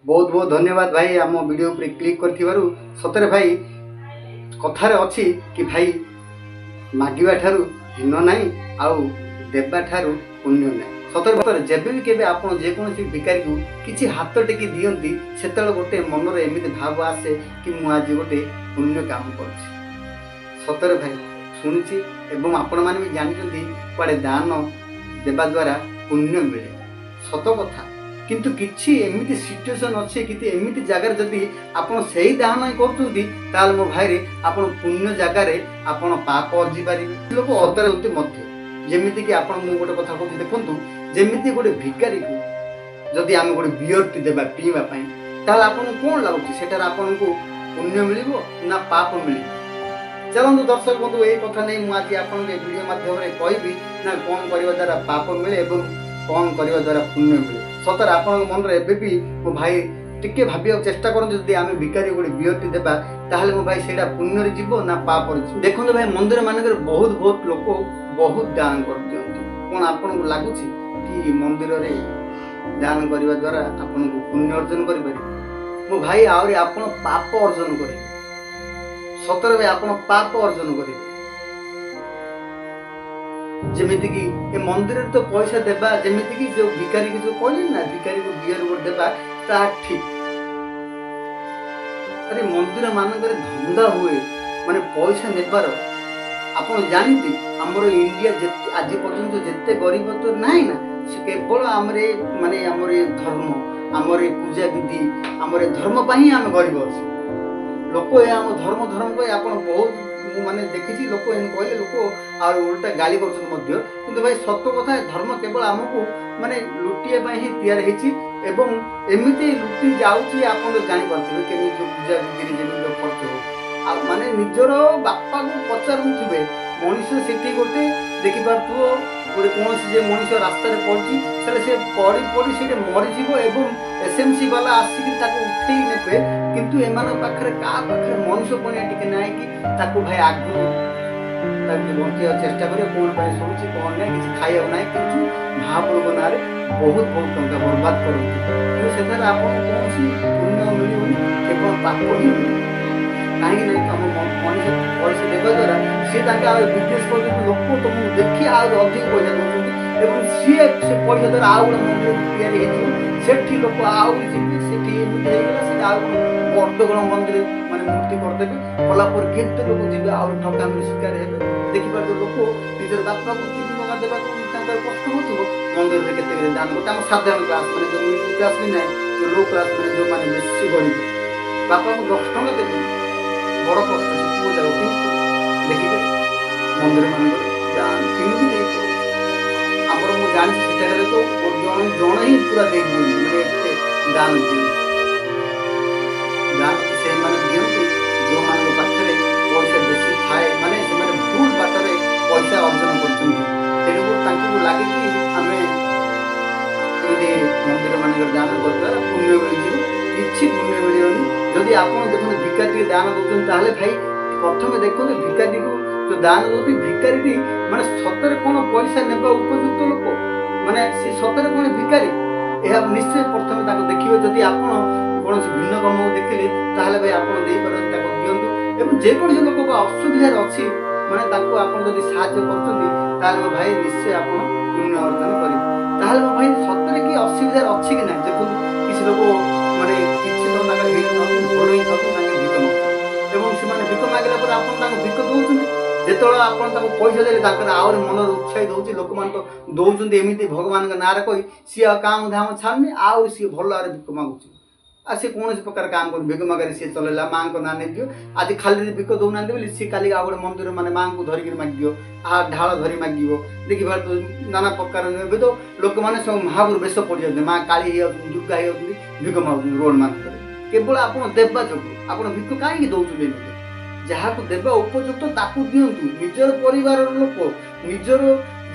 ବହୁତ ବହୁତ ଧନ୍ୟବାଦ ଭାଇ, ଆମ ଭିଡ଼ିଓ ଉପରେ କ୍ଲିକ୍ କରିଥିବାରୁ। ସତରେ ଭାଇ, କଥାରେ ଅଛି କି ଭାଇ, ମାଗିବା ଠାରୁ ହୀନ ନାହିଁ ଆଉ ଦେବା ଠାରୁ ପୁଣ୍ୟ ନାହିଁ। ସତରେ ସତରେ, ଯେବେ ବି କେବେ ଆପଣ ଯେକୌଣସି ଭିକାରୀକୁ କିଛି ହାତ ଟେକି ଦିଅନ୍ତି, ସେତେବେଳେ ଗୋଟେ ମନରେ ଏମିତି ଭାବ ଆସେ କି ମୁଁ ଆଜି ଗୋଟେ ପୁଣ୍ୟ କାମ କରୁଛି। ସତରେ ଭାଇ, ଶୁଣିଛି ଏବଂ ଆପଣମାନେ ବି ଜାଣିଛନ୍ତି, କୁଆଡ଼େ ଦାନ ଦେବା ଦ୍ୱାରା ପୁଣ୍ୟ ମିଳେ। ସତ କଥା। କିନ୍ତୁ କିଛି ଏମିତି ସିଚୁଏସନ୍ ଅଛି, କିନ୍ତୁ ଏମିତି ଜାଗାରେ ଯଦି ଆପଣ ସେଇ ଦାନ ହିଁ କରୁଛନ୍ତି, ତାହେଲେ ମୋ ଭାଇରେ, ଆପଣ ପୁଣ୍ୟ ଜାଗାରେ ଆପଣ ପାପ ଅର୍ଜି ପାରିବେ। ଲୋକ ସତରେ ମଧ୍ୟ, ଯେମିତିକି ଆପଣ, ମୁଁ ଗୋଟେ କଥା କହୁଛି ଦେଖନ୍ତୁ, ଯେମିତି ଗୋଟେ ଭିକାରୀକୁ ଯଦି ଆମେ ଗୋଟେ ବିୟରଟି ଦେବା ପିଇବା ପାଇଁ, ତାହେଲେ ଆପଣଙ୍କୁ କ'ଣ ଲାଗୁଛି? ସେଠାରେ ଆପଣଙ୍କୁ ପୁଣ୍ୟ ମିଳିବ ନା ପାପ ମିଳିବ? ଚାଲନ୍ତୁ ଦର୍ଶକ ବନ୍ଧୁ, ଏଇ କଥା ନେଇ ମୁଁ ଆଜି ଆପଣଙ୍କୁ ଏ ଭିଡ଼ିଓ ମାଧ୍ୟମରେ କହିବି ନା କ'ଣ କରିବା ଦ୍ୱାରା ପାପ ମିଳେ ଏବଂ କ'ଣ କରିବା ଦ୍ୱାରା ପୁଣ୍ୟ ମିଳେ। ସତରେ ଆପଣଙ୍କ ମନରେ ଏବେ ବି ମୋ ଭାଇ ଟିକେ ଭାବିବାକୁ ଚେଷ୍ଟା କରନ୍ତୁ, ଯଦି ଆମେ ଭିକାରୀ ଗୋଟେ ବିୟରଟି ଦେବା, ତାହେଲେ ମୋ ଭାଇ ସେଇଟା ପୁଣ୍ୟରେ ଯିବ ନା ପାପରେ ଯିବ? ଦେଖନ୍ତୁ ଭାଇ, ମନ୍ଦିର ମାନଙ୍କରେ ବହୁତ ବହୁତ ଲୋକ ବହୁତ ଦାନ କରିଦିଅନ୍ତି। କ'ଣ ଆପଣଙ୍କୁ ଲାଗୁଛି କି ମନ୍ଦିରରେ ଦାନ କରିବା ଦ୍ୱାରା ଆପଣଙ୍କୁ ପୁଣ୍ୟ ଅର୍ଜନ କରିପାରିବେ? ମୋ ଭାଇ, ଆହୁରି ଆପଣ ପାପ ଅର୍ଜନ କରିବେ। ସତରେ ଭାଇ, ଆପଣ ପାପ ଅର୍ଜନ କରିବେ। ଯେମିତିକି ଏ ମନ୍ଦିରରେ ତ ପଇସା ଦେବା, ଯେମିତିକି ଯୋଉ ଭିକାରୀକୁ ଯୋଉ କହିଲି ନା, ଭିକାରୀକୁ ବିୟର ଗୋଟେ ଦେବା, ତାହା ଠିକ। ଆରେ, ମନ୍ଦିର ମାନଙ୍କରେ ଧନ୍ଦା ହୁଏ, ମାନେ ପଇସା ନେବାର। ଆପଣ ଜାଣନ୍ତି, ଆମର ଇଣ୍ଡିଆ ଯେତେ ଆଜି ପର୍ଯ୍ୟନ୍ତ ଯେତେ ଗରିବ ତ ନାହିଁ ନା, ସେ କେବଳ ଆମର ଏ ମାନେ ଆମର ଏ ଧର୍ମ, ଆମର ଏ ପୂଜା ବିଧି, ଆମର ଏ ଧର୍ମ ପାଇଁ ହିଁ ଆମେ ଗରିବ ଅଛୁ। ଲୋକ ଏ ଆମ ଧର୍ମ ଧର୍ମ କହି ଆପଣ ବହୁତ, ମୁଁ ମାନେ ଦେଖିଛି, ଲୋକ ଏମିତି କହିଲେ ଲୋକ ଆଉ ଓଲଟା ଗାଳି କରୁଛନ୍ତି ମଧ୍ୟ। କିନ୍ତୁ ଭାଇ, ସତ କଥା, ଏ ଧର୍ମ କେବଳ ଆମକୁ ମାନେ ଲୁଟିବା ପାଇଁ ହିଁ ତିଆରି ହେଇଛି ଏବଂ ଏମିତି ଲୁଟି ଯାଉଛି। ଆପଣ ତ ଜାଣିପାରୁଥିବେ କେମିତି ଯୋଉ ପୂଜା ବିଧିରେ ଯେମିତି ଖର୍ଚ୍ଚ ହଉଛି, ଆଉ ମାନେ ନିଜର ବାପାକୁ ପଚାରୁଥିବେ ମଣିଷ। ସେଠି ଗୋଟେ ଦେଖିପାରୁଥିବ, ଗୋଟେ କୌଣସି ଯେ ମଣିଷ ରାସ୍ତାରେ ପଡ଼ିଛି, ତାହେଲେ ସେ ପଡ଼ି ପଡ଼ି ସେଠି ମରିଯିବ ଏବଂ ଏସ୍ଏମ୍ସି ବାଲା ଆସିକି ତାକୁ ଉଠେଇ ନେବେ। କିନ୍ତୁ ଏମାନଙ୍କ ପାଖରେ, କାହା ପାଖରେ ମଣିଷ ପଣିଆ ଟିକେ ନାହିଁ କି ତାକୁ ଭାଇ ଆଗରୁ ତାକୁ ଟିକେ ବଞ୍ଚେଇବାକୁ ଚେଷ୍ଟା କରିବ, କ'ଣ ପାଇଁ ଶୋଉଛି, କ'ଣ ନାହିଁ, କିଛି ଖାଇବାକୁ ନାହିଁ। କିନ୍ତୁ ମହାପ୍ରଭୁଙ୍କ ନାଁରେ ବହୁତ ବହୁତ ଟଙ୍କା ବର୍ବାଦ କରନ୍ତି। କିନ୍ତୁ ସେଠାରେ ଆପଣଙ୍କୁ କୌଣସି ପୁଣ୍ୟ ମିଳିବନି, କେବଳ ପାପ ହିଁ ମିଳିବ। କାହିଁକି ନା ଆମ ମଣିଷ ପଇସା ଦେବା ଦ୍ୱାରା ସିଏ ତାଙ୍କ ଆଉ ବିଜନେସ୍ କରୁଛନ୍ତି। ଲୋକ ତୁମକୁ ଦେଖି ଆହୁରି ଅଧିକ ପଇସା ଦେଉଛନ୍ତି ଏବଂ ସିଏ ସେ ପଇସା ଦ୍ୱାରା ଆଉ ଗୋଟେ ମନ୍ଦିର ତିଆରି ହେଇଯିବ, ସେଠି ଲୋକ ଆହୁରି ଯିବେ। ସେଠି ଏମିତି ହେଇଗଲା, ସେଠି ଆଉ ଗୋଟେ ବଡ଼ ବଡ଼ ମନ୍ଦିର ମାନେ ମୂର୍ତ୍ତି କରିଦେବେ। କଲା ପରେ କେତେ ଲୋକ ଯିବେ, ଆହୁରି ଠକାମିର ଶିକାର ହେବେ। ଦେଖିପାରୁଥିବେ, ଲୋକ ନିଜର ବାପାକୁ 3 ଟଙ୍କା ଦେବାକୁ ତାଙ୍କର କଷ୍ଟ ହେଉଥିବ, ମନ୍ଦିରରେ କେତେ କେତେ ଦାନ କରୁଛି। ଆମ ସାଧାରଣ କ୍ଲାସ୍, ମାନେ ଯେଉଁ ମିଡିଲ୍ କ୍ଲାସ୍ ବି ନାହିଁ, ଯେଉଁ ଲୋ କ୍ଲାସ୍, ମାନେ ଯେଉଁମାନେ ବେଶୀ ଗରିବ, ବାପାକୁ 10 ଟଙ୍କା ଦେବେ ବଡ଼ କଷ୍ଟ ସେ ପୁଅ ଯାଉ। କିନ୍ତୁ ଦେଖିବେ ମନ୍ଦିର ମାନଙ୍କରେ ଦାନ କେମିତି ଦେଇପାରିବ। ଆମର ମୁଁ ଜାଣିଛି, ସେଠାକାରେ ତ ଜଣେ ଜଣେ ହିଁ ପୁରା ଦେଇଦିଅନ୍ତି, ମାନେ ଏତେ ଦାନ ଦିଅନ୍ତି। ଦାନ ସେଇମାନେ ଦିଅନ୍ତି ଯେଉଁମାନଙ୍କ ପାଖରେ ପଇସା ବେଶୀ ଥାଏ, ମାନେ ସେମାନେ ଭୁଲ ବାଟରେ ପଇସା ଅର୍ଜନ କରୁଛନ୍ତି। ତେଣୁକରି ତାଙ୍କୁ ଲାଗେ କି ଆମେ ଏମିତି ମନ୍ଦିର ମାନଙ୍କରେ ଦାନ କରିଦେବା, ପୁଣ୍ୟ ମିଳିଯିବ। କିଛି ପୁଣ୍ୟ ମିଳିବନି। ଯଦି ଆପଣ ଦେଖନ୍ତୁ ଭିକାରୀ ଟିକେ ଦାନ ଦେଉଛନ୍ତି, ତାହେଲେ ଭାଇ ପ୍ରଥମେ ଦେଖନ୍ତୁ, ଭିକାରୀକୁ ଯୋଉ ଦାନ ଦେଉଛନ୍ତି, ଭିକାରୀଟି ମାନେ ସତରେ କ'ଣ ପଇସା ନେବା ଉପଯୁକ୍ତ ଲୋକ? ମାନେ ସେ ସତରେ କ'ଣ ଭିକାରୀ? ଏହା ନିଶ୍ଚୟ ପ୍ରଥମେ ତାକୁ ଦେଖିବେ। ଯଦି ଆପଣ କୌଣସି ଭିନ୍ନକ୍ଷମକୁ ଦେଖିଲେ, ତାହେଲେ ଭାଇ ଆପଣ ଦେଇପାରନ୍ତି, ତାକୁ ଦିଅନ୍ତୁ। ଏବଂ ଯେକୌଣସି ଲୋକ ଅସୁବିଧାରେ ଅଛି, ମାନେ ତାକୁ ଆପଣ ଯଦି ସାହାଯ୍ୟ କରୁଛନ୍ତି, ତାହେଲେ ମୋ ଭାଇ ନିଶ୍ଚୟ ଆପଣ ପୁଣ୍ୟ ଅର୍ଜନ କରିବେ। ତାହେଲେ ମୋ ଭାଇ, ସତରେ କି ଅସୁବିଧାରେ ଅଛି କି ନାହିଁ ଦେଖନ୍ତୁ। କିଛି ଲୋକ ମାନେ କିଛି ତ ତାଙ୍କର ହେଇନଥାନ୍ତି, ଘର ହିଁ ଥାଉଛନ୍ତି, ତାଙ୍କେ ଭିକ ମାଗୁଛନ୍ତି ଏବଂ ସେମାନେ ଭିକ ମାଗିଲା ପରେ ଆପଣ ତାଙ୍କୁ ଭିକ ଦେଉଛନ୍ତି। ଯେତେବେଳେ ଆପଣ ତାଙ୍କୁ ପଇସା ଦେଲେ, ତାଙ୍କର ଆହୁରି ମନରେ ଉତ୍ସାହିତ ହେଉଛି, ଲୋକମାନେ ତ ଦେଉଛନ୍ତି ଏମିତି ଭଗବାନଙ୍କ ନାଁରେ କହି, ସିଏ ଆଉ କାମ ଧାମ ଛାଡ଼ୁନି, ଆହୁରି ସିଏ ଭଲ ଆହୁରି ଭିକ ମାଗୁଛି। ଆଉ ସିଏ କୌଣସି ପ୍ରକାର କାମ କରୁନି, ଭିକ ମାଗାରେ ସିଏ ଚଲେଇଲା। ମାଆଙ୍କ ନାଁ ନେଇଯିବ, ଆଜି ଖାଲିରେ ଭିକ ଦେଉନାହାନ୍ତି ବୋଲି ସିଏ କାଲି ଆଉ ଗୋଟେ ମନ୍ଦିର ମାନେ ମାଆଙ୍କୁ ଧରିକିରି ମାଗିବ, ଆ ଢାଳ ଧରି ମାଗିବ। ଦେଖିପାରୁଥିବ ନାନା ପ୍ରକାର। ଏବେ ତ ଲୋକମାନେ ସବୁ ମହାପୁରୁ ବେଶ ପଡ଼ିଯାଉଛନ୍ତି, ମା କାଳୀ ହେଇଯାଉଛନ୍ତି, ଦୁର୍ଗା ହେଇଯାଉଛନ୍ତି, ଭିକ ମାଗୁଛନ୍ତି ରୋଡ଼ ମାନଙ୍କରେ। କେବଳ ଆପଣ ଦେବା ଯୋଗୁଁ ଆପଣ ଭିକ କାହିଁକି ଦେଉଛନ୍ତି ଏମିତି? ଯାହାକୁ ଦେବା ଉପଯୁକ୍ତ ତାକୁ ଦିଅନ୍ତୁ। ନିଜର ପରିବାରର ଲୋକ, ନିଜର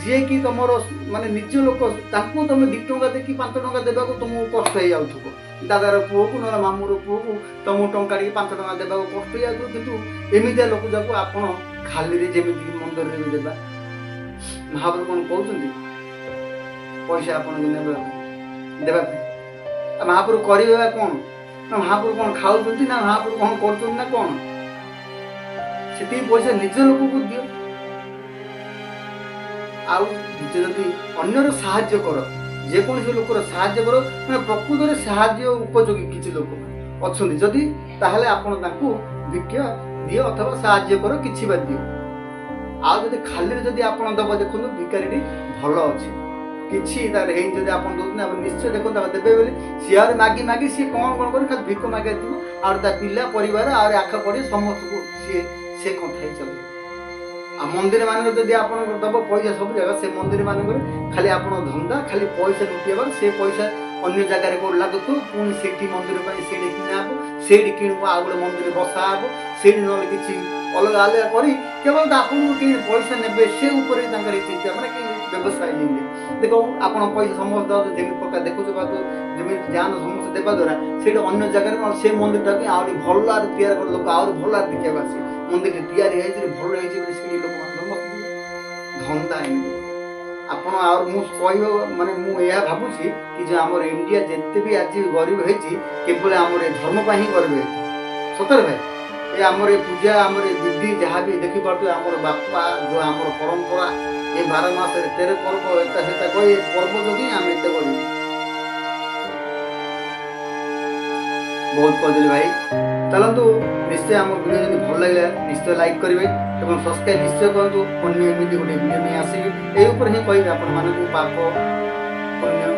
ଯିଏକି ତମର ମାନେ ନିଜ ଲୋକ, ତାଙ୍କୁ ତମେ 2 ଟଙ୍କା ଦେଇକି 5 ଟଙ୍କା ଦେବାକୁ ତୁମକୁ କଷ୍ଟ ହେଇଯାଉଥିବ। ଦାଦାର ପୁଅକୁ ନହେଲେ ମାମୁଁର ପୁଅକୁ ତମକୁ ଟଙ୍କା ଟିକେ 5 ଟଙ୍କା ଦେବାକୁ କଷ୍ଟ ହେଇଯାଉଥିବ। କିନ୍ତୁ ଏମିତିଆ ଲୋକ ଯାକୁ ଆପଣ ଖାଲିରେ ଯେମିତିକି ମନ୍ଦିରରେ ବି ଦେବା, ମହାପ୍ରଭୁ କ'ଣ କହୁଛନ୍ତି ପଇସା ଆପଣଙ୍କୁ ନେବା ପାଇଁ, ଦେବା ପାଇଁ? ଆଉ ମହାପ୍ରଭୁ କରିବେ ବା କ'ଣ? ନା ମହାପ୍ରଭୁ କ'ଣ ଖାଉଛନ୍ତି, ନା ମହାପ୍ରଭୁ କ'ଣ କରୁଛନ୍ତି, ନା କ'ଣ? ସେତିକି ପଇସା ନିଜ ଲୋକକୁ ଦିଅ। ଆଉ ନିଜେ ଯଦି ଅନ୍ୟର ସାହାଯ୍ୟ କର, ଯେକୌଣସି ଲୋକର ସାହାଯ୍ୟ କର, ମାନେ ପ୍ରକୃତରେ ସାହାଯ୍ୟ ଉପଯୋଗୀ କିଛି ଲୋକ ଅଛନ୍ତି ଯଦି, ତାହେଲେ ଆପଣ ତାଙ୍କୁ ଭିକ୍ଷା ଦିଅ ଅଥବା ସାହାଯ୍ୟ କର, କିଛି ବା ଦିଅ। ଆଉ ଯଦି ଖାଲିରେ ଯଦି ଆପଣ ଦେବ, ଦେଖନ୍ତୁ ଭିକାରୀଟି ଭଲ ଅଛି, କିଛି ତାର ହେଇନି, ଯଦି ଆପଣ ଦେଉଛନ୍ତି, ଆପଣ ନିଶ୍ଚୟ ଦେଖନ୍ତୁ ତାକୁ ଦେବେ ବୋଲି ସିଏ ଆହୁରି ମାଗି ମାଗି ସିଏ କ'ଣ କ'ଣ କରି ଖାଲି ଭିକ ମାଗିଥିବ, ଆଉ ତା ପିଲା ପରିବାର ଆହୁରି ଆଖ ପଡ଼ି ସମସ୍ତଙ୍କୁ ସିଏ ସେ କଥା ହେଇ ଚଲେ। ଆଉ ମନ୍ଦିର ମାନଙ୍କରେ ଯଦି ଆପଣଙ୍କର ଦେବ ପଇସା ସବୁ ଜାଗା, ସେ ମନ୍ଦିର ମାନଙ୍କରେ ଖାଲି ଆପଣ ଧନ୍ଦା, ଖାଲି ପଇସା ଲୁଟିବାର। ସେ ପଇସା ଅନ୍ୟ ଜାଗାରେ କେଉଁଠି ଲାଗୁଥିବ, ପୁଣି ସେଇଠି ମନ୍ଦିର ପାଇଁ ସେଇଠି କିଣା ହେବ, ସେଇଠି କିଣିବ, ଆଉ ଗୋଟେ ମନ୍ଦିର ବସା ହେବ ସେଇଠି, ନହେଲେ କିଛି ଅଲଗା ଅଲଗା କରି କେବଳ ତ ଆପଣଙ୍କୁ କେମିତି ପଇସା ନେବେ ସେ ଉପରେ ତାଙ୍କର ଚିନ୍ତା। ମାନେ କି ବ୍ୟବସାୟ ଯେମିତି ଦେଖ, ଆପଣ ପଇସା ସମସ୍ତେ ଯେମିତି ପ୍ରକାର ଦେଖୁଛୁ ବା ଯେମିତି ଯାଆନ୍ତୁ ସମସ୍ତେ ଦେବା ଦ୍ୱାରା ସେଇଠି ଅନ୍ୟ ଜାଗାରେ ନହେଲେ ସେ ମନ୍ଦିରଟାକୁ ଆହୁରି ଭଲ ତିଆରି କରି ଲୋକ ଆହୁରି ଭଲ ଦେଖିବାକୁ ଆସିବେ। ମନ୍ଦିରଟି ତିଆରି ହେଇଛି, ଭଲ ହେଇଛି ବୋଲି ସେଇଠି ଲୋକମାନେ ସମସ୍ତେ ଧନ୍ଦା ଏମିତି। ଆପଣ ଆଉ ମୁଁ କହିବ, ମାନେ ମୁଁ ଏହା ଭାବୁଛି କି ଯେ ଆମର ଇଣ୍ଡିଆ ଯେତେ ବି ଆଜି ଗରିବ ହେଇଛି, କେବଳ ଆମର ଏ ଧର୍ମ ପାଇଁ ହିଁ ଗରିବ ହେଇଛି। ସତରେ ଭାଇ, ଏ ଆମର ଏ ପୂଜା, ଆମର ଏ ବିଧି ଯାହା ବି ଦେଖିପାରୁଥିବେ, ଆମର ବାପା ଯେଉଁ ଆମର ପରମ୍ପରା, ଏ 12 ମାସରେ 13 ପର୍ବ, ଏଟା ସେଟା କହି ଏ ପର୍ବ ଯୋଗୁଁ ଆମେ ଏତେ ଗରିବ। ବହୁତ କହିଦେଲି ଭାଇ। ଚାଲନ୍ତୁ, ନିଶ୍ଚୟ ଆମ ଭିଡ଼ିଓ ଯଦି ଭଲ ଲାଗିଲା ନିଶ୍ଚୟ ଲାଇକ୍ କରିବେ ଏବଂ ସବସ୍କ୍ରାଇବ୍ ନିଶ୍ଚୟ କରନ୍ତୁ। ଅନ୍ୟ ଏମିତି ଗୋଟେ ଭିଡ଼ିଓ ନେଇ ଆସିବି, ଏଇ ଉପରେ ହିଁ କହିବି ଆପଣମାନଙ୍କୁ ପାପ ପୁଣ୍ୟ।